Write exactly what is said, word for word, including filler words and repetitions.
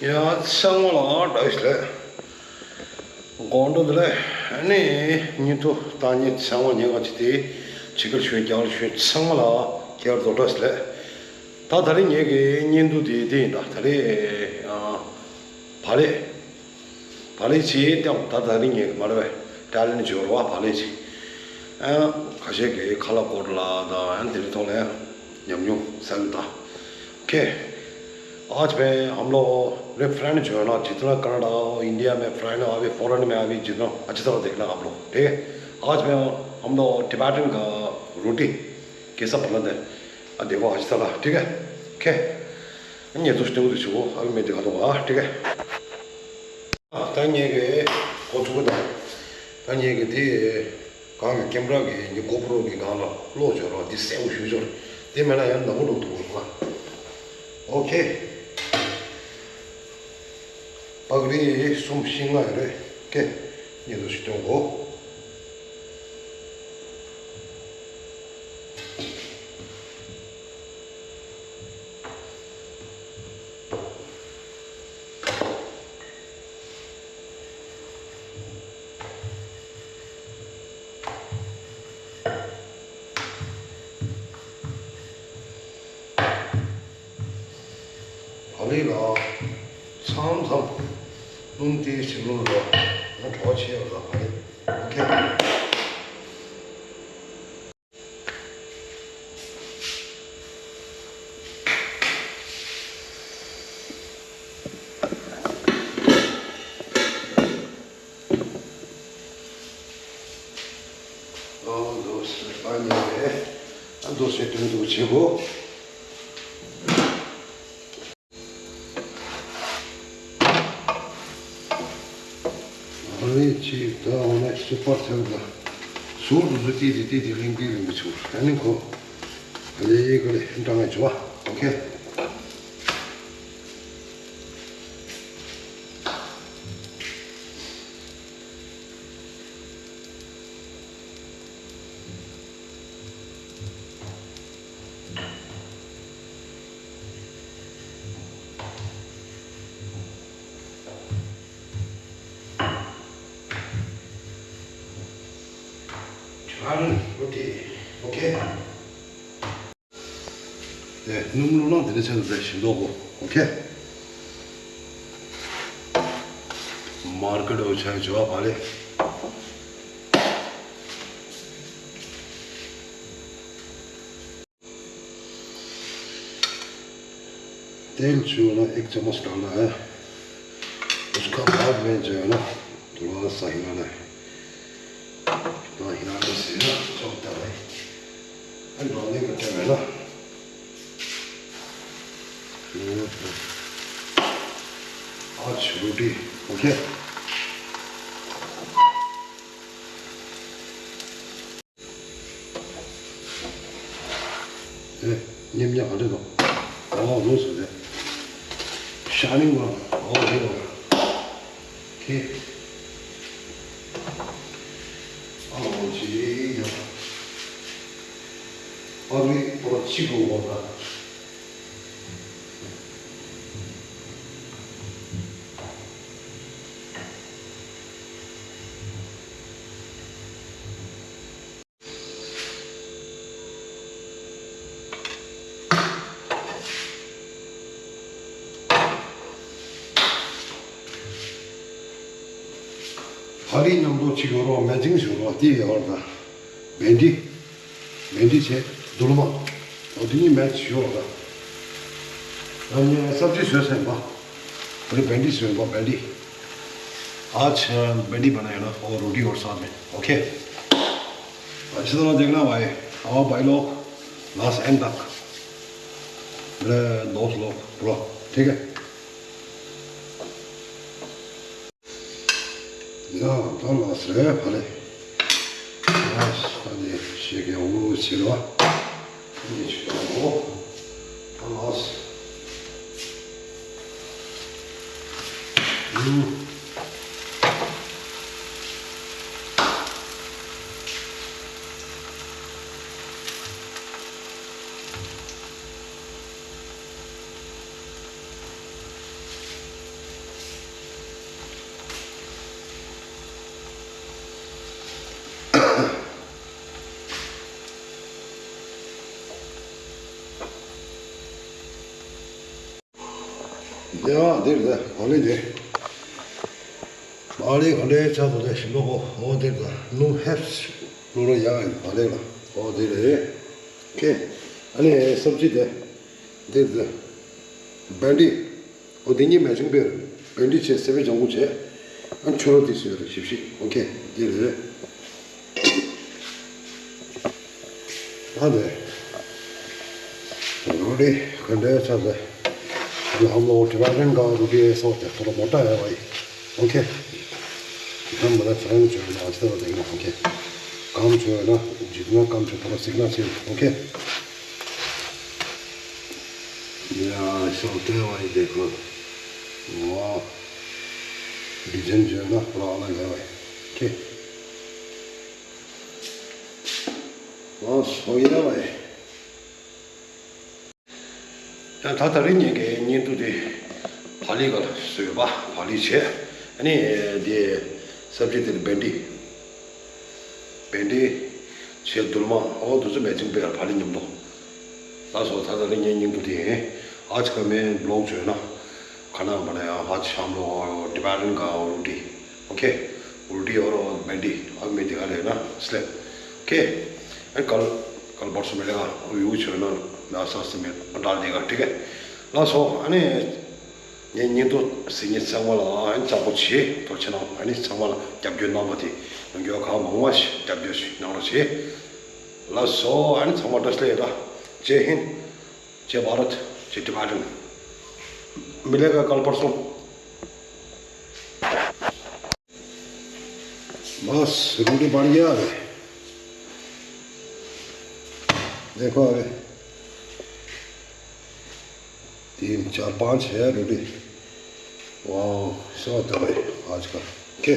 ཡ་ཚང་མ་ལ་བཀྲ་ཤིས་བདེ་ལེགས། དགོང་དྲོ་བདེ་ལེགས། ཨ་ནི་བརྙན་ཐུང་ལྟ་མཁན་ཚང་མ་ཉན་ག་ཅིག་དེ་ཕྱི་རྒྱལ་ཤོད་རྒྱ་གར་ཤོད་ཚང་མ་ལ་བསྐྱར་དུ་བཀྲ་ཤིས་བདེ་ལེགས། ད་ད་རེས་ངེད་ཀྱི་བརྙན་ཐུང་དེ་དེ་ཡིན། ད་ད་རེས་ཨ་བག་ལེབ། བག་ལེབ་ཅིག་བཏང་། ད་ད་རེས་ངེད་ཀྱི་མ་རེད་པས། ཊ་ལན་ཇི་ཡོད་རེད་བ། བག་ལེབ་ཅིག་ཨ་ཁ་ཤས་ཀྱིས་ཁ་ལག་སྐོར་ལ་དང་ཡང་དེ་རིང་ཐོག་ལ་ཡང་ཉམས་མྱོང་གསར་པ་དང་། ཁེ། आज मैं हम लोग, मेरे फ्रेंड जो है ना, जितना कनाडा और इंडिया में फ्रेंड है, अभी फॉरेन में, अभी जितना अच्छी तरह देखना आप लोग, ठीक है? आज मैं हम लोग टिबेटन का रोटी कैसा बनाते हैं, आ, देखो अच्छी तरह, ठीक है? ओके। ये तो स्टेप तो छुओ, अभी मैं दिखा दूंगा, ठीक है? ད་ངེད་ཀྱིས་འགོ་ཚུགས་ཀྱི་ད། ད་ངེད་ཀྱིས་དེ་གང་གི་ཀེམ་ར་གི་ངའི་གོ་པྲོ་གི་སྒང་ལ་གློག་འཇོག་རོགས། འདི་གསལ་པོ་ཞུ་ཆོག་རེད། དེ་མེད་ན་ཡང་ནག་པོ་འགྲོ་ཐུབ་རེད་པ། ཨོ་ཁེ། པག་རིལ་གསུམ་བཞི་ལྔ་ཡོད་རེད། ཁེ། ཉེ་དུ་ཞིག་སྟོན་གོ། བག་ལེབ་ལ་མཚམས་མཚམས་སྣུམ་ཏོག་ཙམ་བླུགས་རོགས། ཡང་བྲོ་བ་ཆེ་བ་ལ་བག་ལེབ། ཨོ་ཁེ། ཨོ་འདུག་སེ་པ་ཉེ་རེད། ཨ་འདུག་སེ་དོན་དུ་བྱེད་དགོས། ཨ་ནི་ཅིག་ད་འོ་ན་སུ་པར་ཐེབས་ལ་ཟུར་དུ་ཟུར་ཏིག་ཏིག་ཏིག་ཏིག་ལིང་ཏིག་ལིང་གི་ཆུ་ཨ་ནི་ཁོ་ཨ་ལེ་ཡེ་ག་ལེ་འདྲ་ང་ཆུ་བ། ཨོ་ཁེ། ཨོ་ཁེ། ཨེ། སྣུམ་བླུགས་ན་དེ་ནས་ཚད་འདི་བཞིན་འདུག་གོ། ཨོ་ཁེ། མར་ཀ་འདྲ་བོ་ཆགས་ཀྱི་བ་བག་ལེབ། तेल जो है ना, एक चम्मच डालना है। उसका बाद में जो है ना, थोड़ा सा हिलाना है। इतना हिलाने से ना चमकता है। अरे, डालने का टाइम है ना। आज रोटी, ओके। ཨེ། ཉམས་ཉམས་ག་འདྲ་འདུག་ཨོ་ལོས་སུ་རེད། ཤ་ནིང་བ་ཨོ་རེད་བ། ཁེ། ཨ་ལོ་ཅི་ཡ། ཨ་རི་པོ་ར་ཅི་གོ་བ་ད། ཧ་ལི་མཉམ་དུ་ཅིག་ཡོད་རོགས། མེ་ཛིང་ཞིག་ཡོད་རོགས། དེ་ཡོད་རོགས་ད། བེན་ཌི། བེན་ཌི་བྱས་རྡོག་རོལ་མ། འོ་དེ་གཉིས་མེ་ཅིག་ཡོད་རོགས་ད། ང་གཉིས་སབ་ཇི་བཟོས་ཟིན་པ། ཨ་རི་བེན་ཌི་བཟོས་པ་བེན་ཌི། आज भिंडी बनाएगा ना, और रोटी और साथ में, ओके। अच्छी तरह देखना भाई, और भाई लोग लास्ट एंड तक मेरे दोस्त लोग पूरा, ठीक है। ཡ་ད་ལགས་སེ་ཕ་ལེ། ཡ་ད་ནི་ཞེ་གི་འུ་ཆེ་ར་བ། ད་ནི་ཞེ་གི་འུ་ད་ལགས་སེ། ཨུ། ཡ་འདིར་ད་ག་ལེ་འདི། མ་ལེ་ག་ལེ་ཆ་ཚོ་དེ་ཞིམ་པོ་གོ། ཨོ་འདིར་ད་ལུང་ཧེབས་ལུང་རོ་ཡ་ཡིན་མ་ལེ་ལ། ཨོ་འདིར་རེད། ཁེ། ཨ་ནི་སབ་ཅི་དེ་འདིར་ད་བན་ཌི། ཨོ་འདི་གཉིས་མེ་ཅིང་པེར། བན་ཌི་བྱས་སེ་བའི་ལྗང་གུ་བྱས། ཨ་ཆུ་རོ་དེ་སུ་ཡོད་རེད་ཞིབ་ཞིབ། ཨོ་ཁེ་འདིར་རེད། हाँ दे। रोटी खंडे ऐसा दे। अभी हम लोग टिबेटन का रोटी ऐसा होता है, थोड़ा मोटा है भाई। ओके। एकदम बड़ा फ्रेंड जो है ना, आज तो देखना, ओके। काम जो है ना, जितना काम जो थोड़ा सीखना चाहिए, ओके। या, ऐसा होता है भाई, देखो। वाह। डिजाइन जो है ना, थोड़ा अलग है भाई। ओके। ཨོ་སོ་ཡ་བས། ད་ད་རིང་ངེད་ཀྱི་བརྙན་ཐུང་དེ་བག་ལེབ་ག་ལ་བཟོས་པ་བག་ལེབ་བྱས། ཨ་ནི་དེ་སབ་ཅི་དེ་བན་ཌི། བན་ཌི་བྱས་རྡུལ་མ། ཨོ་དེ་ཚོ་མེ་ཅིང་པེར་བག་ལེབ་མཉམ་དུ། ལགས་སོ། ད་ད་རིང་ངའི་བརྙན་ཐུང་དེ་ཡིན། आज का मैं ब्लॉग जो है ना, खाना बनाया आज शाम लोग और डिबेटन का रोटी। ओके। रोटी और बेंडी। अब मैं दिखा लेना इसलिए। ओके। एंड कल, कल परसों मिलेगा। व्यू छोड़ना, मैं आस्ते आस्ते में डाल देगा, ठीक है। ལགས་སོ། ཨ་ནི་ངའི་བརྙན་ཐུང་གཟིགས་མཁན་ཚང་མ་ལ་ཨ་ནི་གཅིག་པོ་བྱེད། ཐུགས་རྗེ་གནང་། ཨ་ནི་ཚང་མ་ལ་རྒྱབ་སྐྱོར་གནང་བ་དེ་ཡོང་རྒྱུ་གང་མང་བ་ཞིག་རྒྱབ་སྐྱོར་ཞིག་གནང་རོགས་བྱེད། ལགས་སོ། ཨ་ནི་ཚང་མ་བཀྲ་ཤིས་བདེ་ལེགས། जय हिंद, जय भारत, जय टिबेटन। मिलेगा कल परसों। बस, रोटी बन गया है। देखो अभी, तीन, चार, पाँच है रोटी। वाह, ऐसा होता है भाई आज का। ओके।